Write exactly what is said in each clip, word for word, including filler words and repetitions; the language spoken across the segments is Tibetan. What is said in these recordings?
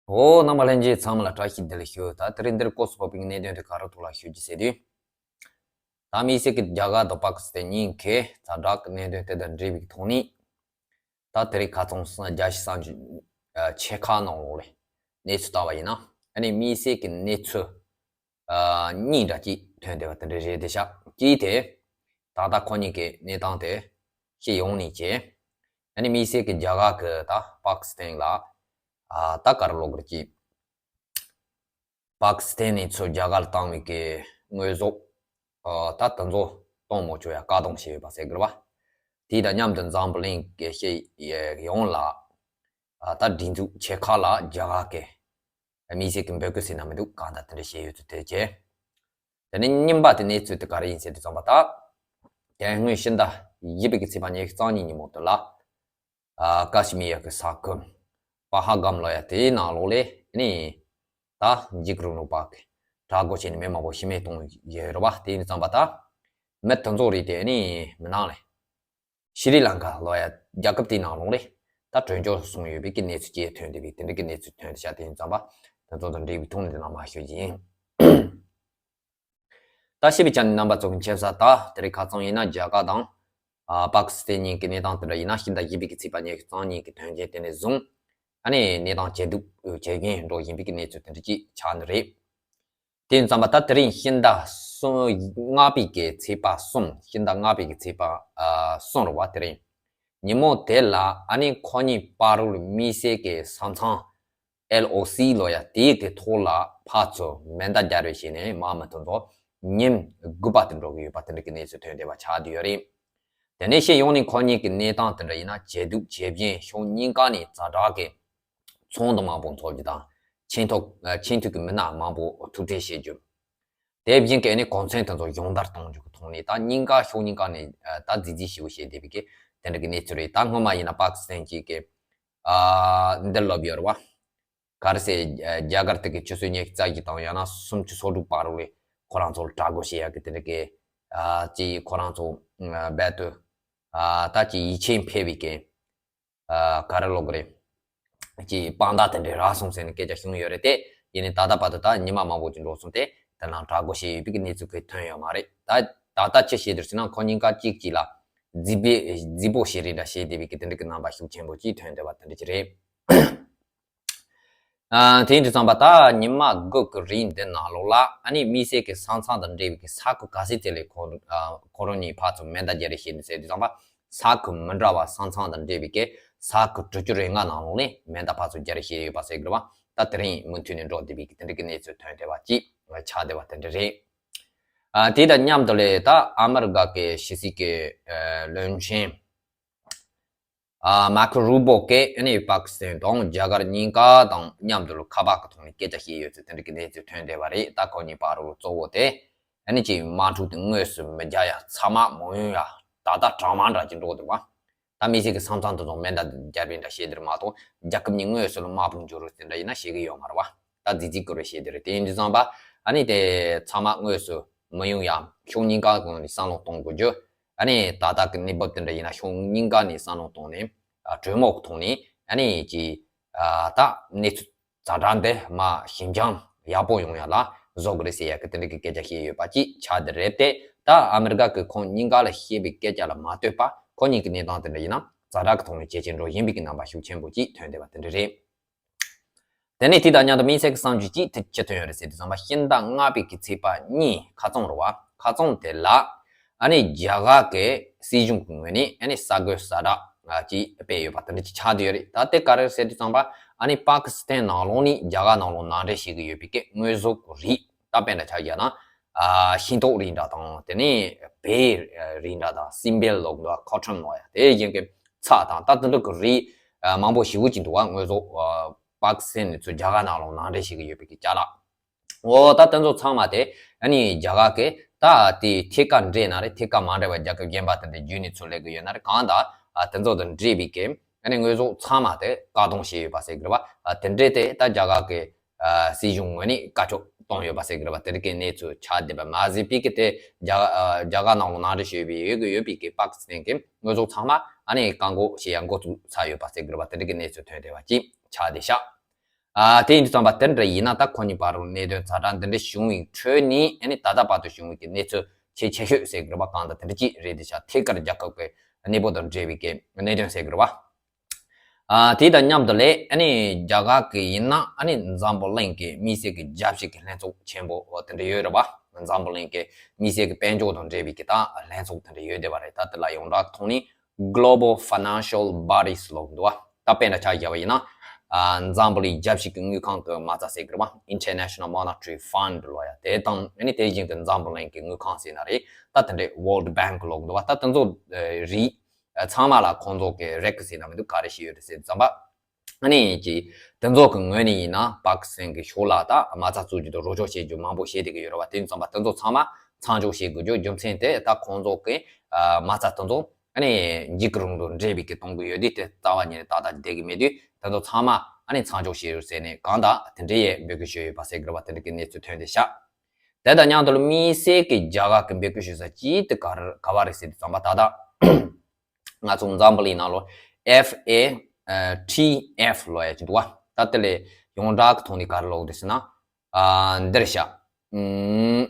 འོ། རྣམ་པ་ལྷན་རྒྱས་ཚང་མ་ལ་བཀྲ་ཤིས་བདེ་ལེགས་ཞུ། ད་དེ་རིང་འདིར་སྐོར་སུ་བབས་པའི་གནད་དོན་དེ་ག་རེ་ཐོག་ལ་ཞུ་རྒྱུ་ཟེར་དུས། ད་དམིགས་བསལ་གྱི་རྒྱ་གར་དང་པ་ཀི་སི་ཐན་གཉིས་ཀྱི་ཛ་དྲག་གི་གནད་དོན་དེ་དང་འབྲེལ་བའི་ཐོག་ནས། ད་དེ་རིང་ཁ་སང་རྒྱལ་སྤྱིའི་གསར་འགྱུར་ཆེ་ཁག་ནང་ལོགས་ལས་གནས་ཚུལ་ལྟ་བ་ཡིན་ན། ཨ་ནི་དམིགས་བསལ་གྱི་གནས་ཚུལ་གཉིས་འདྲ་ཅིག་ཐོན་བསྡད་པ་དེ་འདྲ་རེད་དེ་ཤག་གཅིག་དེ། ད་ལྟ་ཁོ་གཉིས་ཀྱི་གནས་སྟངས་དེ་ཤེས་ཡོང་ནས་བྱས། ཨ་ནི་དམིགས་བསལ་གྱི་རྒྱ་གར་གྱི་ད་པ་ཀི་སི་ཐན་ལ་ད་ག་རེ་ལབ་དགོས་རེད། པ་ཀི་སི་ཐན་ནས་ཚུར་རྒྱ་གར་ལ་བཏང་བའི་གི་དངོས་ཟོག་ད་དེ་ཚོ་གཏོང་མ་བཅུག་ཡ་བཀག་སྡོམ་བྱས་ཡོད་པ་ཟེར་གི་རེད་བ། དེ་དང་མཉམ་དུ་འཛམ་བུ་གླིང་གི་ཤེས་ཡོངས་ལ་ད་སྒྲིག་འཛུགས་ཆེ་ཁག་ལ་རྒྱ་གར་གྱི་དམིགས་བསལ་གྱི་འབོད་སྐུལ་ཟེར་ན་མི་འདུག་གང་ལྟར་དེ་འདྲ་བྱས་ཡོད་ཚུལ་དེ་བྱས། དེ་ནས་གཉིས་པ་དེ་གནས་ཚུལ་དེ་ག་རེ་ཡིན་ཟེར་དུས་ཙམ་པ། ད་དེ་སྔོན་ཕྱི་ཟླ་བཞི་པའི་གི་ཚེས་པ་ཉི་ཤུ་རྩ་གཉིས་ཉིན་མོ་དེ་ལ། ཨ་ཀ་ཤི་མིར་གྱི་ས་ཁུལ་པ་ཧལ་གམ་ལབ་ཡ་དེའི་ནང་ལོགས་ལས་ནི་ད་འཇིགས་སྐུལ་རིང་ལུགས་པ་གི་དྲག་རྒོལ་བྱས་ནས་མི་མང་པོ་ཤི་རྨས་གཏོང་ཡོད་རེད་བ། དེ་ཡིན་ཙམ་པ་ད་མི་དེ་ཚོ་རེད་དེ་ནི་མི་ནང་ལས་ཤྲི་ལང་ཀ་ལབ་ཡ་རྒྱལ་ཁབ་དེའི་ནང་ལོགས་ལས་ད་བྲོས་བྱོལ་སོང་ཡོད་པའི་གི་གནས་ཚུལ་ཅིག་ཐོན་བསྡད་པའི་དེ་འདྲ་གི་གནས་ཚུལ་ཐོན་བསྡད་ཤག་དེ་ཡིན་ཙམ་པ་དེ་ཚོ་དང་འབྲེལ་བའི་ཐོག་ནས་དེ་ནང་མ་ཞུ་རྒྱུ་ཡིན། ད་ཞིབ་པའི་ཆ་ནས་རྣམ་པ་ཚོ་གི་མཁྱེན་གསལ། ད་དེ་རིང་ཁ་སང་ཡིན་ན་རྒྱ་གར་དང་ཨ་པ་ཀི་སི་ཐན་གཉིས་ཀྱི་གནས་སྟངས་དེ་འདྲ་ཡིན་ན། ཕྱི་ཟླ་བཞི་པའི་གི་ཚེས་པ་ཉི་ཤུ་རྩ་གཉིས་ཀྱི་དོན་རྐྱེན་དེ་ནས་བཟུང་ཨ་ནི་གནས་སྟངས་ཇེ་སྡུག་ཇེ་བརྒྱན་འགྲོ་བཞིན་པའི་གི་གནས་ཚུལ་དེ་འདྲ་ཅིག་ཆགས་ནི་རེད། དེ་ཡིན་ཙམ་པ་ད་དེ་རིང་ཕྱི་ཟླ་གསུམ་ལྔ་པའི་གི་ཚེས་པ་གསུམ། ཕྱི་ཟླ་ལྔ་པའི་གི་ཚེས་པ་ཨ་གསུམ་རེད་བ། དེ་རིང་ཉིན་མོ་དེ་ལ་ཨ་ནི་ཁོ་གཉིས་བར་དུ་དམིགས་བསལ་གྱི་ས་མཚམས་ཨེལ་ཨོ་སི་ལབ་ཡ་དེའི་དེ་ཐོག་ལ་ཕར་ཚུར་མེ་མདའ་སྦྱར་བའི་ཞིག་ནས་དམག་མི་དེ་ཚོ་ཉིན་དགུ་པ་དེ་འགྲོ་གི་ཡོད་པ་དེ་འདྲ་གི་གནས་ཚུལ་ཐོན་བསྡད་པ་ཆགས་བསྡད་ཡོད་རེད། དེ་ནས་ཤེས་ཡོང་ནས་ཁོ་གཉིས་ཀྱི་གནས་སྟངས་དེ་འདྲ་ཡིན་ན་ཇེ་སྡུག་ཇེ་བརྒྱན། ཕྱོགས་གཉིས་ཀ་ནས་ཛ་དྲག་གི་ཚོགས་འདུ་མང་པོ་འཚོགས་རྒྱུ་དང་། ཆེས་མཐོ་ཆེས་མཐོའི་གི་མི་སྣ་མང་པོ་ཐུག་འཕྲད་བྱེད་རྒྱུ། དེ་བཞིན་གྱི་ཨ་ནི་གུང་ཁྲན་དེ་ཚོ་སྦྱོང་བརྡར་གཏོང་རྒྱུ་གི་ཐོག་ནས་ད་གཉིས་ཀ་ཕྱོགས་གཉིས་ཀ་ནས་ད་རྫིག་རྫིག་ཞེ་པོ་བྱས་བསྡད་པའི་གི་དེ་འདྲ་གི་གནས་ཚུལ་རེད། ད་སྔོན་མ་ཡིན་ན་པ་ཀི་སི་ཐན་གྱི་གི་ཨ་འདི་ལབ་ཡོད་རེད་བ། ག་རེ་ཟེར། རྒྱ་གར་དེ་གི་ཆུ་ཚོད་ཉི་ཤུ་རྩ་བཞི་དང་ཡང་ན་སུམ་ཅུ་སོ་དྲུག་བར་དུ་ལས་ཁོ་རང་ཚོ་ལ་དྲག་རྒོལ་བྱེད་ཡག་གི་དེ་འདྲ་གི་ཨ་ཅིག་ཁོ་རང་ཚོ་རྦད་དེ་ཨ་ད་ཅིག་ཡིད་ཆེས་འཕེར་བའི་གི་ཨ་ག་རེ་ལབ་དགོས་རེད། ཅིག་དཔང་རྟགས་དེ་འདྲ་རག་སོང་ཟེར་ནས་སྐད་ཆ་བྱུང་ཡོད་རེད་དེ། ཡིན་ནའི་ད་ལྟ་བར་དུ་ད་ཉི་མ་མང་པོ་ཅིག་འགྲོ་སོང་སྟེ་དེ་ནང་དྲག་རྒོལ་བྱས་ཡོད་པའི་གི་གནས་ཚུལ་གི་ཐོན་ཡོད་མ་རེད། ད་ད་ལྟ་ཅི་བྱེད་འདུག་ཟེར་ན་ཁོ་གཉིས་ཀ་གཅིག་གཅིག་ལ་རྫིག་པའི་རྫིག་པོ་ཞིག་རེད་འདྲ་བྱས་བསྡད་པའི་གི་དེ་འདྲ་གི་རྣམ་པ་ཤུགས་ཆེན་པོ་ཅིག་ཐོན་བསྡད་པ་དེ་འདྲ་ཅིག་རེད། ཨ་དེ་ཡིན་དུས་ཙམ་པ་ད་ཉི་མ་དགུ་གི་རིང་འདི་ནང་ལོགས་ལ་ཨ་ནི་དམིགས་བསལ་གྱི་ས་མཚམས་དང་འབྲེལ་བའི་གི་ས་ཁུལ་ག་ཚོད་ཅིག་ལ་ཁོ་ཨ་ཁོ་རང་གཉིས་ཕར་ཚུར་མེ་མདའ་སྦྱར་རེས་བྱས་ནས་ཟེར་དུས་ཙམ་པ། ས་ཁུལ་མི་འདྲ་བ་ས་མཚམས་དང་འབྲེལ་བའི་གི་ས་ཁུལ་དྲུག་ཅུ་རེ་ལྔ་ནང་ལོགས་ནས་མེ་མདའ་ཕར་ཚུར་སྦྱར་རེས་བྱས་ཡོད་པ་ཟེར་གི་རེད་བ། ད་དེ་རིང་མུ་མཐུད་ནས་འགྲོ་བསྡད་པའི་གི་དེ་འདྲ་གི་གནས་ཚུལ་ཐོན་བསྡད་པ་ཅིག་ཆགས་བསྡད་པ་དེ་འདྲ་རེད། ཨ་དེ་དང་མཉམ་དུ་ལས་ད་ཨ་མི་རི་ཀ་གི་ཕྱི་སྲིད་ཀྱི་ཨ་བློན་ཆེན་ཨ་མར་ཁོ་རུ་བྷོ་གིས་ཨ་ནི་པ་ཀི་སི་ཐན་དང་རྒྱ་གར་གཉིས་ཀ་དང་མཉམ་དུ་ཁ་པར་གྱི་ཐོག་ནས་སྐད་ཆ་བཤད་ཡོད་ཚུལ་དེ་འདྲ་གི་གནས་ཚུལ་ཐོན་བསྡད་པ་རེད། ད་ཁོ་གཉིས་བར་དུ་གཙོ་བོ་དེ་ཨ་ནི་ཅིག་དམག་འཁྲུག་དེ་དངོས་སུ་མི་རྒྱག་ཡ། ཚང་མ་མ་ཡོང་ཡ། ད་ལྟ་གྲང་མ་འདྲ་ཅིག་འགྲོ་འདུག་བ། ད་དམིགས་བསལ་གྱི་ས་མཚམས་དེ་ཚོ་མེ་མདའ་རྒྱག་པའི་འདྲ་བཤད་དེ་རེད་མ་གཏོགས་རྒྱལ་ཁབ་གཉིས་དངོས་སུ་ལ་དམག་དཔུང་འབྱོར་རོགས་དེ་འདྲ་ཡིན་ན་བཤད་གི་ཡོད་མ་རེད་བ། ད་རྫིག་རྫིག་སྐོར་བ་བཤད་དེ་རེད། དེ་ཡིན་དུས་ཙམ་པ་ཨ་ནི་དེ་ཚང་མ་དངོས་སུ་མི་ཡོང་ཡ། ཕྱོགས་གཉིས་ཀ་ངོས་ནས་བསམ་བློ་གཏོང་དགོས་རྒྱུ། ཨ་ནི་ད་ལྟ་གི་གནས་བབ་དེ་འདྲ་ཡིན་ན་ཕྱོགས་གཉིས་ཀ་ནས་བསམ་བློ་གཏོང་ནས་ཨ་གྲོས་མོལ་གྱི་ཐོག་ནས་ཨ་ནི་ཅིག་ཨ་ད་གནས་ཚུལ་ཛ་དྲག་འདི་མར་ཞི་འཇམ་ཡག་པོ་ཡོང་ཡ་ལ་བཟོ་དགོས་རེད་ཟེར་ཡ་གི་དེ་འདྲ་གི་སྐད་ཆ་བཤད་ཡོད་པ་ཅིག་ཆགས་བསྡད་རེད་དེ། ད་ཨ་མི་རི་ཀ་གི་ཁོང་གཉིས་ཀ་ལ་བཤད་པའི་སྐད་ཆ་ལ་མ་ལྟོས་པར་ཁོ་གཉིས་ཀྱི་གནས་སྟངས་དེ་འདྲ་ཡིན་ན་ཛ་དྲག་གི་ཐོག་ནས་ཇེ་ཆེར་འགྲོ་བཞིན་པའི་གི་རྣམ་པ་ཤུགས་ཆེན་པོ་ཅིག་ཐོན་བསྡད་པ་དེ་འདྲ་རེད། དེ་ནས་དེ་དང་མཉམ་དུ་དམིགས་བསལ་གྱི་གསར་འགྱུར་ཅིག་དེ་ཅི་ཐོན་ཡོད་རེད་ཟེར་དུས་ཙམ་པ། ཕྱི་ཟླ་ལྔ་པའི་གི་ཚེས་པ་གཉིས་ཁ་རྩང་རེད་བ། ཁ་རྩང་དེ་ལ་ཨ་ནི་རྒྱ་གར་གྱི་སྲིད་གཞུང་གི་ངོས་ནས་ཨ་ནི་གསར་འགོད་གསལ་བསྒྲགས་ཅིག་སྤེལ་ཡོད་པ་དེ་འདྲ་ཅིག་ཆགས་བསྡད་ཡོད་རེད། ད་དེ་ག་རེ་ཟེར་དུས་ཙམ་པ། ཨ་ནི་པ་ཀི་སི་ཐན་ནང་ལོགས་ནས་རྒྱ་གར་ནང་ལོགས་ནང་འདྲེན་བྱེད་ཀྱི་ཡོད་པའི་གི་དངོས་ཟོག་གི་རིགས། ད་དཔེར་ན་ཆ་བཞག་ན་ཨ་ཤིང་ཏོག་རིགས་འདྲ་དང་། དེ་ནས་བལ་རིགས་འདྲ་དང་། སྲིན་བལ་ལབ་འདུག་ཁོ་ཊོན་ལབ་ཡ། དེ་བཞིན་གྱི་ཚྭ་དང་ད་དེ་འདྲ་གི་རིགས་མང་པོ་ཞེ་པོ་ཅིག་འདུག་བ། དངོས་ཟོག་པ་ཀི་སི་ཐན་ནས་ཚུར་རྒྱ་གར་ནང་ལོགས་ནང་འདྲེན་བྱེད་ཀྱི་ཡོད་པའི་གི་ཅ་ལག་འོ་ད་དེ་ཚོ་ཚང་མ་དེ་ཨ་ནི་རྒྱ་གར་གྱི་ད་དེ་ཐད་ཀར་འདྲེས་ན་རེད། ཐད་ཀར་མ་འདྲེས་པ་རྒྱལ་ཁབ་གཞན་པ་དེ་འདྲ་བརྒྱུད་ནས་ཚུར་སླེབས་གི་ཡོད་ན་རེད། གང་ལྟར་ཨ་དེ་ཚོ་དང་འདྲེས་པའི་གི་ཨ་ནི་དངོས་ཟོག་ཚང་མ་དེ་བཀག་སྡོམ་བྱས་ཡོད་པ་ཟེར་གི་རེད་བ། ཨ་དེ་འདྲས་དེ་ད་རྒྱ་གར་གྱི་ཨ་སྲིད་གཞུང་ངོས་ནས་བཀའ་ཁྱབ་བཏང་ཡོད་པ་ཟེར་གི་རེད་བ། དེ་འདྲ་གི་གནས་ཚུལ་ཆགས་བསྡད་པ་མ་ཟད་པའི་གི་དེ་རྒྱ་ཨ་རྒྱ་གར་ནང་ལ་ནང་འདྲེན་བྱས་པའི་ཡོད་གི་ཡོད་པའི་གི་པ་ཀི་སི་ཐན་གྱི་དངོས་ཟོག་ཚང་མ་ཨ་ནི་བཀག་འགོག་བྱེད་ཡ་འགོ་བཙུགས་ཚར་ཡོད་པ་ཟེར་གི་རེད་བ། དེ་འདྲ་གི་གནས་ཚུལ་ཐོན་བསྡད་པ་ཅིག་ཆགས་བསྡད་ཤག་ཨ་དེ་ཡིན་དུས་ཙམ་པ་དེ་འདྲ་ཡིན་ན། ད་ཁོ་གཉིས་བར་དུ་གནད་དོན་ཛ་དྲག་འདི་འདྲ་བྱུང་བའི་ཁྲོད་ནས། ཨ་ནི་ད་ལྟ་བར་དུ་བྱུང་བའི་གི་གནས་ཚུལ་ཆེས་ཆེ་ཤོས་ཟེར་གི་རེད་པ། གང་ལྟར་དེ་འདྲ་ཅིག་རེད་དེ་ཤག་ཐད་ཀར་རྒྱལ་ཁབ་ཀྱི་གནས་བབ་དང་འབྲེལ་བའི་གི་གནད་དོན་ཟེར་གི་རེད་པ། ཨ་དེ་དང་མཉམ་དུ་ལས། ཨ་ནི་རྒྱ་གར་གི་ཡིན་ན། ཨ་ནི་འཛམ་བུ་གླིང་གི་དམིགས་བསལ་གྱི་རྒྱལ་སྤྱི་གི་ལྷན་ཚོགས་ཆེན་པོ་དེ་འདྲ་ཡོད་རེད་པ། འཛམ་བུ་གླིང་གི་དམིགས་བསལ་གྱི་དཔལ་འབྱོར་དང་འབྲེལ་བའི་གི་ད་ལྷན་ཚོགས་དེ་འདྲ་ཡོད་བསྡད་པ་རེད། ད་དེ་ལ་ཡོངས་གྲགས་ཐོག་ནས་Global Financial Bodies ལབ་འདུག་བ། ད་དཔེར་ན་ཆ་བཞག་པ་ཡིན་ན། ཨ་འཛམ་བུ་གླིང་རྒྱལ་སྤྱི་གི་དངུལ་ཁང་གི་མ་རྩ་ཟེར་གི་རེད་པ། International Monetary Fund ལབ་ཡ་དེ་དང་། ཨ་ནི་དེ་བཞིན་གྱི་འཛམ་བུ་གླིང་གི་དངུལ་ཁང་ཟེར་ན་རེད། ད་དེ་འདྲའི་World Bank ལབ་འདུག་བ། ད་དེ་ཚོ་རིགས་ཚང་མ་ལ་ཁོང་ཚོ་གི་རེག་ཟེར་ན་མི་འདུག་ག་རེ་ཞིག་ཡོད་རེད་ཟེར་ཙམ་པ། ཨ་ནི་ཅི་དེ་ཚོ་གི་ངོས་ནས་ཡིན་ན་པ་ཀི་སི་ཐན་གི་ཕྱོགས་ལ་ད་མ་རྩ་བཙུགས་རྒྱུ་དང་རོགས་སྐྱོར་བྱེད་རྒྱུ་མང་པོ་བྱེད་བསྡད་ཀྱི་ཡོད་རེད་བ། དེ་ཙམ་པ་དེ་ཚོ་ཚང་མ་མཚམས་འཇོག་བྱེད་དགོས་རྒྱུ་རྒྱུ་མཚན་དེ། ད་ཁོང་ཚོ་གི་ཨ་མ་རྩ་དེ་ཚོ་ཨ་ནི་འཇིགས་སྐུལ་རིང་ལུགས་འདྲེས་པའི་གི་གཏོང་གི་ཡོད་དུས། དེ་རྩ་བ་ཉིད་ནས་ཏག་ཏག་བསྡད་ཀྱི་མེད་དུས། དེ་ཚོ་ཚང་མ་ཨ་ནི་མཚམས་འཇོག་བྱེད་རོགས་ཟེར་ནས་གང་ལྟར་དེ་འདྲའི་ཡས་འབོད་སྐུལ་ཞུས་ཡོད་པ་ཟེར་གི་རེད་བ། དེ་འདྲ་གི་གནས་ཚུལ་ཐོན་བསྡད་ཤག་དེ་དང་མཉམ་དུ་ལ་དམིགས་བསལ་གྱི་རྒྱ་གར་གྱི་འབོད་སྐུལ་ཞུ་ས་ཅིག་དེ་ག་རེ་ག་བ་རེད་ཟེར་དུས་ཙམ་པ། ད་ལྟ་ང་ཚོ་འཛམ་བུ་གླིང་ནང་ལོ་F A T F ལབ་ཡ་ཅིག་འདུག་བ། ད་དེ་ལས་ཡོངས་གྲགས་ཀྱི་ཐོག་ནས་ག་རེ་ལབ་དགོས་རེད་ཟེར་ན། ཨ་འདིར་ཤག་ཨུམ།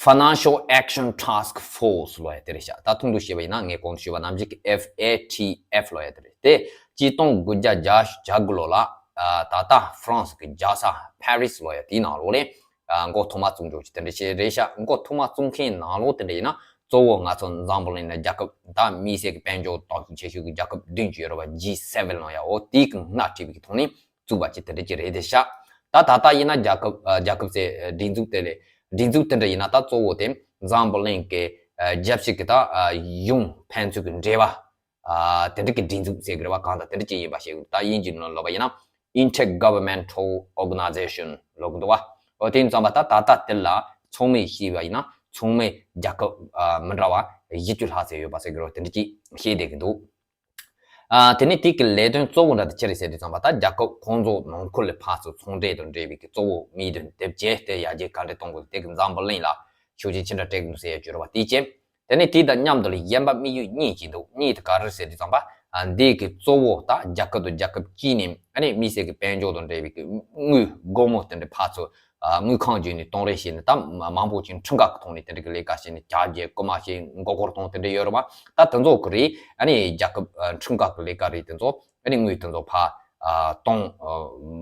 Financial Action Task Force ལབ་ཡ་དེ་རེད་ཤག་ད་ཐུང་དུ་བཤད་པ་ཡིན་ན། ངས་གོང་དུ་ཞུས་པ་ནང་བཞིན་གྱི་F A T F ལབ་ཡ་དེ་རེད། དེ་གཅིག་སྟོང་དགུ་བརྒྱ་གྱ་དགུ་ལོ་ལ། ཨ་ད་ལྟ་ཧྥ་རན་སི་གི་རྒྱལ་ས་ཕ་རི་སི་ལབ་ཡ་དེའི་ནང་ལོགས་ལ། ཨ་འགོ་ཐོག་མ་བཙུགས་འགྲོ་ཅིག་དེ་འདྲ་ཞིག་རེད་ཤག་འགོ་ཐོག་མ་བཙུགས་མཁན་ནང་ལོགས་དེ་འདྲ་ཡིན་ན། གཙོ་བོ་ང་ཚོ་འཛམ་བུ་གླིང་ནང་རྒྱལ་ཁབ་ད་དམིགས་བསལ་གྱི་དཔལ་འབྱོར་སྟོབས་ཤུགས་ཆེ་ཤོས་ཀྱི་རྒྱལ་ཁབ་བདུན་ཅིག་ཡོད་རེད་བ། G seven ལབ་ཡ། འོ་དེའི་གི་སྣེ་ཁྲིད་པའི་གི་ཐོག་ནས་བཙུགས་པ་ཅིག་དེ་འདྲ་ཅིག་རེད་དེ་ཤག་ད་ད་ལྟ་ཡིན་ན་རྒྱལ་ཁབ་ཨ་རྒྱལ་ཁབ་ཟེར་སྒྲིག་འཛུགས་དེ་ལས། སྒྲིག་འཛུགས་དེ་འདྲ་ཡིན་ན། ད་གཙོ་བོ་དེ་འཛམ་བུ་གླིང་གི་ཨ་རྒྱལ་སྤྱི་གི་ད་ཨ་གཞུང་ཕན་ཚུན་གྱི་འབྲེལ་བ་ཨ་དེ་འདྲ་གི་སྒྲིག་འཛུགས་ཟེར་གི་རེད་བ། གང་ལྟར་དེ་འདྲ་ཅིག་ཡིན་པ་ཞིག་ད་དབྱིན་ཇིའི་ནང་ལབ་པ་ཡིན་ན། Intergovernmental Organization ལབ་གི་འདུག་བ། འོ་དེ་ཡིན་ཙམ་པ་ད་ད་ལྟ་དེ་ལ་ཚང་མས་ཤེས་པ་ཡིན་ན། ཚང་མས་རྒྱལ་ཁབ་ཨ་མི་འདྲ་བ་བཞི་བཅུ་ལྷག་ཙམ་ཡོད་པ་ཟེར་གི་རེད་བ། དེ་འདྲ་ཅིག་བཤད་བསྡད་གི་འདུག་ཨ་དེ་ནས་དེ་གི་ལས་དོན་གཙོ་བོ་འདྲ་དེ་ཅི་རེད་ཟེར་དུས་ཙམ་པ། ད་རྒྱལ་ཁབ་ཁོང་ཚོ་ནང་ཁུལ་ལ་ཕར་ཚུར་ཚོང་འབྲེལ་དང་འབྲེལ་བའི་གི་གཙོ་བོ་དམིགས་དོན་དེབ་བྱས་ཏེ། ཡར་རྒྱས་ག་འདྲ་གཏོང་དགོས། དེ་གི་འཛམ་བུ་གླིང་ལ་ཤུགས་རྐྱེན་ཅི་འདྲ་སྤྲད་དགོས་ཟེར་ཡ་ཅིག་ཡོད་རེད་བ། དེ་བྱས། དེ་ནས་དེ་དང་མཉམ་དུ་ལ་གཞན་པ་དམིགས་ཡུལ་གཉིས་ཅིག་འདུག་གཉིས་དེ་ག་རེ་ཟེར་དུས་ཙམ་པ། ཨ་འདི་གི་གཙོ་བོ་ད་རྒྱལ་ཁབ་དང་རྒྱལ་ཁབ་གཅིག་ནས་ཨ་ནི་དམིགས་བསལ་གྱི་དཔལ་འབྱོར་དང་འབྲེལ་བའི་གི་དངུལ་སྒོར་མོ་དེ་འདྲ་ཕར་ཚུར་ཨ་དངུལ་ཁང་བརྒྱུད་ནས་གཏོང་རེས་བྱས་ནས། ད་མང་པོ་ཅིག་ཁྲིམས་འགལ་གྱི་ཐོག་ནས་དེ་འདྲ་གི་ལས་ཀ་བྱས་ནས། རྒྱ་སྐྱེད་རྐུ་མ་བྱས། མགོ་སྐོར་གཏོང་། དེ་འདྲ་ཡོད་རེད་བ། ད་དེ་ཚོ་གི་རེད། ཨ་ནི་རྒྱལ་ཁབ་ཨ་ཁྲིམས་འགལ་གྱི་ལས་ཀ་རེད། དེ་ཚོ་ཨ་ནི་དངུལ་དེ་ཚོ་ཕར་ཨ་གཏོང་ཨ་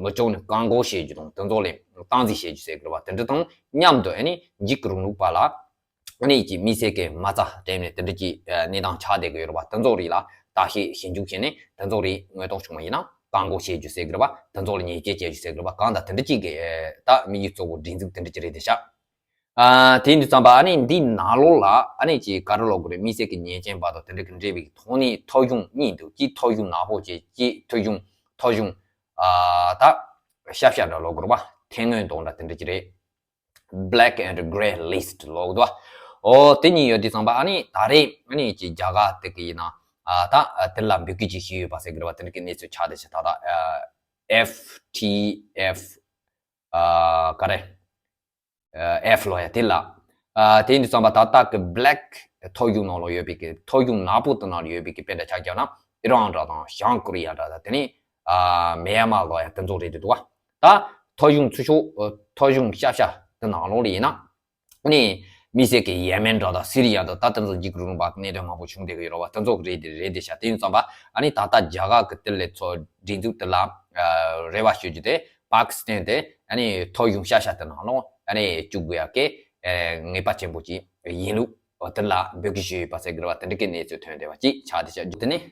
མི་བཅུག་ནས་བཀག་འགོག་བྱེད་རྒྱུ་དང་། དེ་ཚོ་ལ་སྟངས་འཛིན་བྱེད་རྒྱུ་ཟེར་གི་རེད་བ། དེ་འདྲ་དང་མཉམ་དུ་ཨ་ནི་འཇིགས་སྐུལ་རིང་ལུགས་པ་ལ་ཨ་ནི་ཅིག་དམིགས་བསལ་གྱི་མ་རྩ་སྤྲད་ནས་དེ་འདྲ་ཅིག་ཨ་གནས་སྟངས་ཆགས་བསྡད་ཀྱི་ཡོད་རེད་བ། དེ་ཚོ་རིགས་ལ་བརྟག་དཔྱད་ཞིབ་འཇུག་བྱས་ནས། དེ་ཚོ་རིགས་དངོས་ཐོག་བྱུང་བ་ཡིན་ན་བཀག་འགོག་བྱེད་རྒྱུ་ཟེར་གི་རེད་བ། དེ་ཚོ་ལ་ཉེས་ཆད་གཅོད་རྒྱུ་ཟེར་གི་རེད་བ། གང་ལྟར་དེ་འདྲ་ཅིག་གི་ཨ་ད་དམིགས་ཡུལ་གཙོ་བོ་སྒྲིག་འཛུགས་དེ་འདྲ་ཅིག་རེད་དེ་ཤག་ཨ་དེ་ཡིན་དུས་ཙམ་པ་ཨ་ནི་འདིའི་ནང་ལོགས་ལ་ཨ་ནི་ཅིག་ག་རེ་ལབ་དགོས་རེད། དམིགས་བསལ་གྱི་ཉེས་ཅན་བར་དུ་དེ་འདྲ་གི་འབྲེལ་བའི་ཐོག་ནས་ཐོ་གཞུང་གཉིས་འདུག་གཅིག་ཐོ་གཞུང་ནག་པོ་བྱས། གཅིག་ཐོ་གཞུང་ཐོ་གཞུང་ཨ་ད་ཤ་ཤ་འདྲ་ལབ་དགོས་རེད་བ། ཐལ་ངོས་མདོག་འདྲ་དེ་འདྲ་ཅིག་རེད། Black and Grey List ལབ་དགོས་འདུག་བ། འོ་དེ་གཉིས་ཡོད་དུས་ཙམ་པ་ཨ་ནི་ད་རེས་ཨ་ནི་ཅིག་རྒྱ་གར་དེ་གི་ཡིན་ན་ཨ་ད་དེ་ལ་འབོད་སྐུལ་ཅིག་ཞུས་ཡོད་པ་ཟེར་གི་རེད་བ། དེ་འདྲ་གི་གནས་ཚུལ་ཆགས་བསྡད་ཤག་ད་ལྟ་ཨ་F T F ཨ་ག་རེ། ཨ་F ལབ་ཡ་དེ་ལ། ཨ་དེ་ཡིན་དུས་ཙམ་པ་ད་ལྟ་གི་Black ཐོ་གཞུང་ནང་ལོགས་ཡོད་པའི་གི་ཐོ་གཞུང་ནག་པོ་དེ་ནང་ལ་ཡོད་པའི་གི་དཔེར་ན་ཆ་བཞག་ན། ཨི་རན་འདྲ་དང་། བྱང་ཀོ་རི་ཡ་འདྲ་དང་། དེ་ནས་ཨ་མེ་ཡན་མར་ལབ་ཡ་དེ་ཚོ་རེད་འདུག་བ། ད་ཐོ་གཞུང་ཚུར་ཤོག་ཨ་ཐོ་གཞུང་ཤ་ཤ་དེ་ནང་ལོགས་ལ་ཡིན་ན། ཨ་ནི་དམིགས་བསལ་གྱི་ཡེ་མེན་འདྲ་དང་སི་རི་ཡ་འདྲ། ད་དེ་ཚོ་འཇིགས་སྐུལ་རིང་ལུགས་པ་གནད་དོན་མང་པོ་བྱུང་བསྡད་ཀྱི་ཡོད་རེད་བ། དེ་ཚོ་རེད་དེ་རེད་དེ་ཤག་དེ་ཡིན་ཙམ་པ་ཨ་ནི་ད་ལྟ་རྒྱ་གར་གི་དེ་ལས་ཚོ་སྒྲིག་འཛུགས་དེ་ལ་ཨ་རེ་བ་ཞུ་རྒྱུ་དེ། པ་ཀི་སི་ཐན་དེ་ཨ་ནི་ཐོ་གཞུང་ཤ་ཤ་དེ་ནང་ལོགས་ཨ་ནི་བཅུག་དགོས་ཡ་གི་ཨ་ངེས་པ་ཆེན་པོ་ཅིག་ཡིན་ལུགས། འོ་དེ་ལ་འབོད་སྐུལ་ཞུས་ཡོད་པ་ཟེར་གི་རེད་བ། དེ་འདྲ་གི་གནས་ཚུལ་ཐོན་བསྡད་པ་ཅིག་ཆགས་བསྡད་ཤག་དེ་ནས་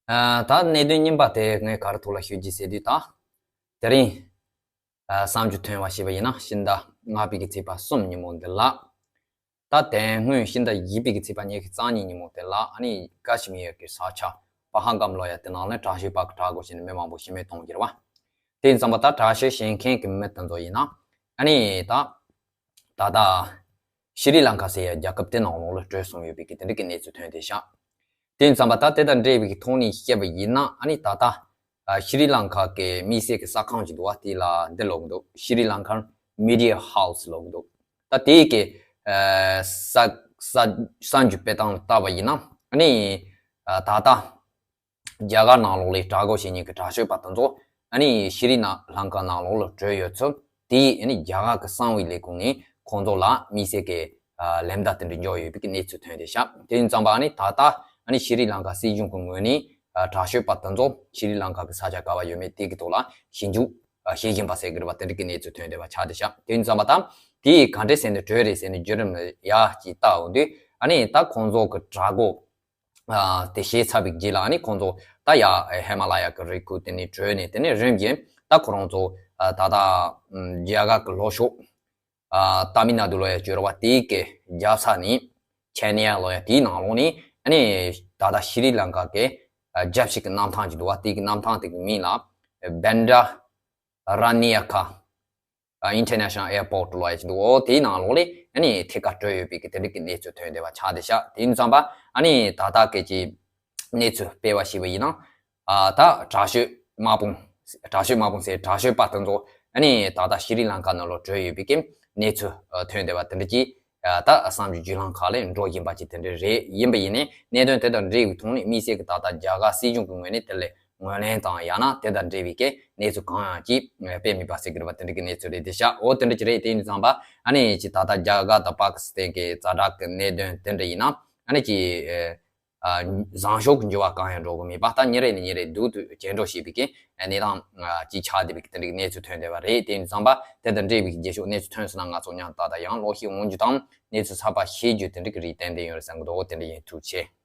ཨ་ད་གནད་དོན་རྙིང་པ་དེ་ངས་ག་རེ་ཐོག་ལ་ཞུ་རྒྱུ་ཟེར་དུས། ད་དེ་རིང་ཨ་བསམ་རྒྱུ་ཐོན་པ་ཞེས་པ་ཡིན་ན། ཕྱི་ཟླ་ལྔ་པའི་གི་ཚེས་པ་གསུམ་ཉིན་མོ་འདི་ལ། ད་དེ་སྔོན་ཕྱི་ཟླ་བཞི་པའི་གི་ཚེས་པ་ཉི་ཤུ་རྩ་གཉིས་ཉིན་མོ་དེ་ལ་ཨ་ནི་ཀ་ཤི་མིར་གྱི་ས་ཆ་པ་ཧལ་གམ་ལབ་ཡ་དེ་ནང་ལ་དྲག་ཤུགས་པར་གྱི་དྲག་དགོས་བྱས་ནས་མི་མང་པོ་ཤི་རྨས་གཏོང་གི་རེད་བ། དེ་ཡིན་ཙམ་པ་ད་དྲག་ཤུགས་བྱེད་མཁན་གྱི་མི་དེ་ཚོ་ཡིན་ན་ཨ་ནི་ད་ད་ལྟ་ཤི་རི་ལང་ཀ་ཟེར་ཡ་རྒྱལ་ཁབ་དེ་ནང་ལོགས་ལ་བྲོས་སོང་ཡོད་པའི་གི་དེ་འདྲ་གི་གནས་ཚུལ་ཐོན་བསྡད་ཤག་དེ་ཡིན་ཙམ་པ་ད་དེ་དང་འབྲེལ་བའི་གི་ཐོག་ནས་བཤད་པ་ཡིན་ན། ཨ་ནི་ད་ལྟ་ཨ་ཤི་རི་ལང་ཀ་གི་དམིགས་བསལ་གྱི་གསར་ཁང་ཅིག་འདུག་བ། དེ་ལ་འདི་ལབ་གི་འདུག Sri Lankan Media House ལབ་གི་འདུག་ད་དེའི་གི་ཨ་གསར་གསར་གསར་འགྱུར་སྤེལ་སྟངས་ལ་བལྟས་པ་ཡིན་ན། ཨ་ནི་ཨ་ད་ལྟ་ རྒྱ་གར་ནང་ལོགས་ལ་དྲག་རྒོལ་བྱེད་མཁན་གྱི་དྲག་སྤྱོད་པ་དེ་ཚོ་ཨ་ནི་ཤི་རི་ལང་ཀ་ནང་ལོགས་ལ་བྲོས་ཡོད་ཚུལ་དེ་ཨ་ནི་རྒྱ་གར་གྱི་གསང་བའི་ལས་ཁུངས་ནས་ཁོང་ཚོ་ལ་དམིགས་བསལ་གྱི་ཨ་ལན་བརྡ་དེ་འདྲ་འབྱོར་ཡོད་པའི་གནས་ཚུལ་ཐོན་བསྡད་ཤག་དེ་ཡིན་ཙང་པ་ཨ་ནི་ད་ལྟ་ཨ་ནི་ཤི་རི་ལང་ཀ་སྲིད་གཞུང་གི་ངོས་ནས་ཨ་དྲག་སྤྱོད་པ་དེ་ཚོ་ཤི་རི་ལང་ཀ་གི་ས་ཆ་ག་པར་ཡོད་མེད་དེ་གི་ཐོག་ལ་ཞིབ་འཇུག་ཨ་བྱེད་བཞིན་པ་ཟེར་གི་རེད་པ། དེ་འདྲ་གི་གནས་ཚུལ་ཐོན་བསྡད་པ་ཆགས་བསྡད་ཤག་དེ་ཡིན་ཙང་པ་ད་དེ་ག་འདྲས་ཟེར་ནས་བྲོས་རེད་ཟེར་ནས་བརྒྱུད་རིམ་ཡར་ཅིག་བལྟ་འོང་དུས་ཨ་ནི་ད་ཁོང་ཚོ་གི་དྲག་རྒོལ་ཨ་དེ་བྱས་ཚར་བའི་རྗེས་ལ་ཨ་ནི་ཁོང་ཚོ་ད་ཡ་ཧི་མ་ལ་ཡ་གི་རི་ཁུག་དེ་ནས་བྲོས་ནས་དེ་ནས་རིམ་བཞིན་ད་ཁོ་རང་ཚོ་ཨ་ད་ལྟ་ཨམ་རྒྱ་གར་གི་ལྷོ་ཕྱོགས་ཨ་ཏཱ་མིལ་ནཱ་ཌུ་ལ་ཡ་བྱོས་ར་བ་དེ་གི་རྒྱབ་ས་ནས་ཆེ་ནི་ཡ་ལ་ཡ་དེའི་ནང་ལོགས་ནས་ཨ་ནི་ད་ལྟ་ཤི་རི་ལང་ཀ་གི་ཨ་རྒྱལ་སྤྱི་གི་གནམ་ཐང་ཅིག་འདུག་བ། དེ་གི་གནམ་ཐང་དེ་གི་མིང་ལ་བན་ཌ་ར་ནི་ཡ་ཁ་ཨ་International Airport་ལ་ཡ་ཅིག་འདུག་འོ་དེའི་ནང་ལོགས་ལ་ཨ་ནི་ཐད་ཀར་བྲོས་ཡོད་པའི་གི་དེ་འདྲ་གི་གནས་ཚུལ་ཐོན་བསྡད་པ་ཆགས་བསྡད་ཤག་དེ་ཡིན་ཙང་པ་ཨ་ནི་ད་ལྟ་གི་ཅིག་གནས་ཚུལ་སྤེལ་བ་ཞིག་ཡིན་ན་ཨ་ད་དྲག་སྤྱོད་དམག་དཔུང་དྲག་སྤྱོད་དམག་དཔུང་ཟེར་དྲག་སྤྱོད་པ་དེ་ཚོ་ཨ་ནི་ད་ལྟ་ཤི་རི་ལང་ཀ་ནང་ལོགས་བྲོས་ཡོད་པའི་གི་གནས་ཚུལ་ཨ་ཐོན་བསྡད་པ་དེ་འདྲ་ཅིག་ཨ་ད་གསར་འགྱུར་བརྒྱུད་ལམ་ཁག་ལ་འགྲོ་བཞིན་པ་ཅིག་དེ་འདྲ་རེད། ཡིན་པ་ཡིན་ནའི་གནད་དོན་དེ་དང་འབྲེལ་བའི་ཐོག་ནས་དམིགས་བསལ་གྱི་ད་ལྟ་རྒྱ་གར་སྲིད་གཞུང་གི་ངོས་ནས་དེ་ལ་ངོས་ལེན་དང་ཡང་ན་དེ་དང་འབྲེལ་བའི་གི་གནས་ཚུལ་གང་ཡང་ཅིག་སྤེལ་མེད་པ་ཟེར་གི་རེད་པ། དེ་འདྲ་གི་གནས་ཚུལ་རེད་བསྡད་ཤག་འོ་དེ་འདྲ་ཅིག་རེད། དེ་ཡིན་ཙང་པ་ཨ་ནི་ཅིག་ད་ལྟ་རྒྱ་གར་དང་པ་ཀི་སི་ཐན་གི་ཛ་དྲག་གི་གནད་དོན་དེ་འདྲ་ཡིན་ན་ཨ་ནི་ཅིག་ཨ་བཟང་ཕྱོགས་ཀྱི་འགྱུར་བ་གང་ཡང་འགྲོ་གི་མེད་པ། ད་ཉིན་རེ་ནས་ཉིན་རེ་སྡུག་ཏུ་ཇེ་འགྲོ་བྱེད་པའི་གི་གནས་སྟངས་ཅིག་ཆགས་བསྡད་པའི་གི་དེ་འདྲ་གི་གནས་ཚུལ་ཐོན་བསྡད་པ་རེད། དེ་ཡིན་ཙང་པ་དེ་དང་འབྲེལ་བའི་གི་རྗེས་ཕྱོགས་གནས་ཚུལ་ཐོན་སོང་ན་ང་ཚོ་མཉམ་དུ་ད་ལྟ་ཡང་ཀློག་ཤེས་འོང་རྒྱུ་དང་གནས་ཚུལ་གསར་པ་ཤེས་རྒྱུ་དེ་འདྲ་གི་རེད། ཏན་ཏན་ཡོད་རེད་བསམ་གི་འདུག་དེ་འདྲ་ཡིན། ཐུགས་རྗེ་ཆེ།